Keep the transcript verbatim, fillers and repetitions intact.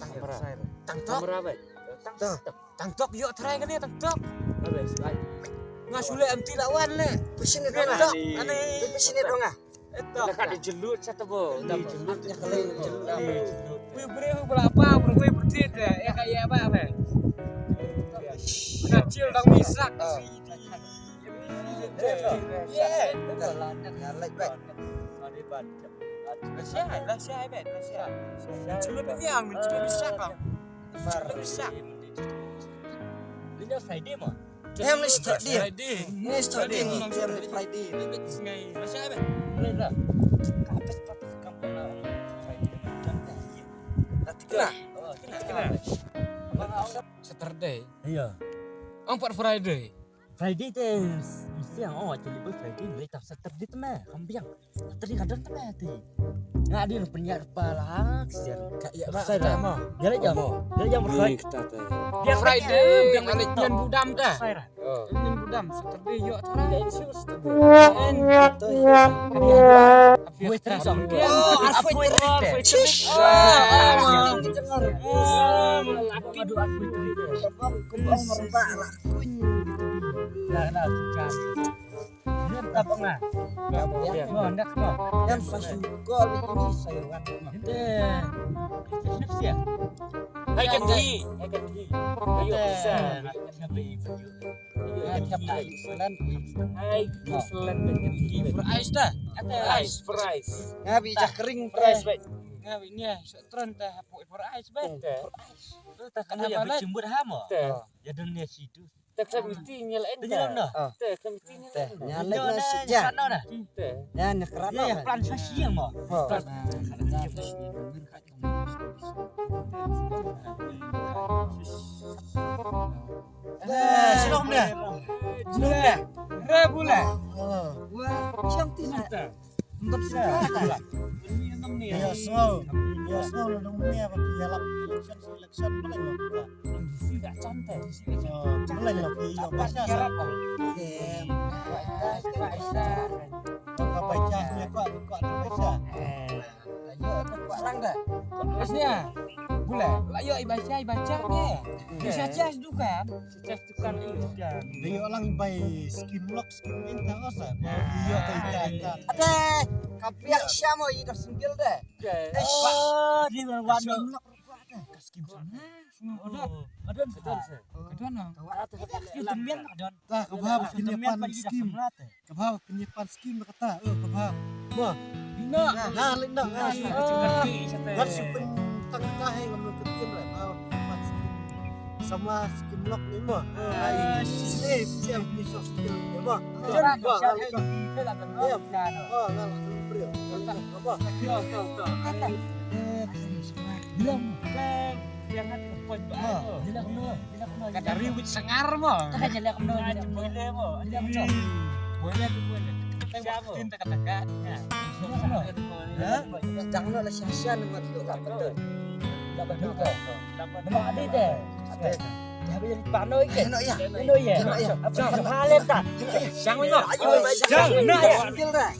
Tang tok. Tang tok. Tang tok, ïoh trai kane, tang tok. Nga shu leh em ti la wan leh. Passionate dong ah. Ani. Passionate dong ah. Eto. Ka di jelut sa tebo. Di jelut. Wi bre wi bela apa, bre wi bertit ya. Ya ka ya ba ba. Kecil dang misak. Yeah. Like back. Lah siap, lah siap, bet, lah siap. Jelut ni ang, jelut misak ah. Jelut misak. Ni dah Friday mah. Em, ni Saturday. Friday. Ni Saturday, ni Friday. Ni bet sngai. Lah siap, bet. Boleh dah. Kapes patah kampung lah. Friday. Dah tikna. Oh, tikna, tikna. Saturday. Iya. Ampat Friday. Friday te mesti ang, oh, actually boy, Friday ni tak Saturday te meh, kham biang. Saturday kadang te meh te. Nga dei pynïar ba la ha ksiar. Ka ïa ba sai ra mo. Dia la jam. Dia la jam. Ni kata te. Dia Friday, dia ngan budam ta. Sai ra. Ngan budam Saturday ïoh ta. En to ïa. Poetry song. Oh, poetry. Chish. Aduh, aduh, aduh. Kembang, kembang merebak lah. Nah, nah, nah. Ngan tap nga. Tap, ya. Mo, ndak mo. Ngan pasu ko ni ini sayuran. Ente. Nafsi ya. Hai kan di, hai kan di. Ayo bisa. Ngan tap excellent. Hai excellent kan di. For ice ta. Ice, for ice. Ngabi cakring for ice baik. Ngabi ni ya, tron ta hapo for ice baik. Ta kena ya berjembut hamo. Ya dunia situ. Te khlem iti nyel en. Te nyel en noh. Te khlem iti nyel en. Nyel en noh sejak. Te. Ya nyekrat noh. Ya plan sosial mo. Shalom deh. Shalom deh. Rebula. Wah, siang tina. Ïa sngew, ïa sngew la dong mia ba ki ïalap election, election, election. Election. Election. Election. Election. Ka bacha sne kwa, kwa bacha. Ayo, kwa lang da. Sne ah. Bula, la ïoh i bacha, i bacha ke. Bacha chas dukan. Chas dukan i dukan. La ïoh lang bai skim lok, skim inta osa. Ïoh ta ita ita. Ade, ka biak sha mo i da single de. Oh, di wan wan. Skim lok rupa de. Ka skim sana. Adon, adon sa. Adon na. Yu temian adon. Ta ka bha ba pynïapan skim. Ka bha ba pynïapan skim kata. Eh, ka bha. Mo. Ina. Ha, lek na. Ha, shu pyn tang ka he ngam ka tin ra. Bha ba pynïapan skim. Sama skim lok ni mo. Ai, skim, skim ni so skim ni mo. Mo. Oh, ngala. Mo. Mo. Mo. Mo. Bilang. Yang ada pon. Bilang mo. Kata riwit sengar mo. Kata jelek mo. Boleh mo. Boleh tu boleh. Siapa? Cinta kata kak. Ya. Jangan lah sia-sia nama tu tak betul. Tak betul kau. Nama adi deh. Adi. Dia boleh pano ikan. Eno ya. Eno ya. Eno ya. Apa hal tak? Jangan mo. Ayo, jangan. Skill dah.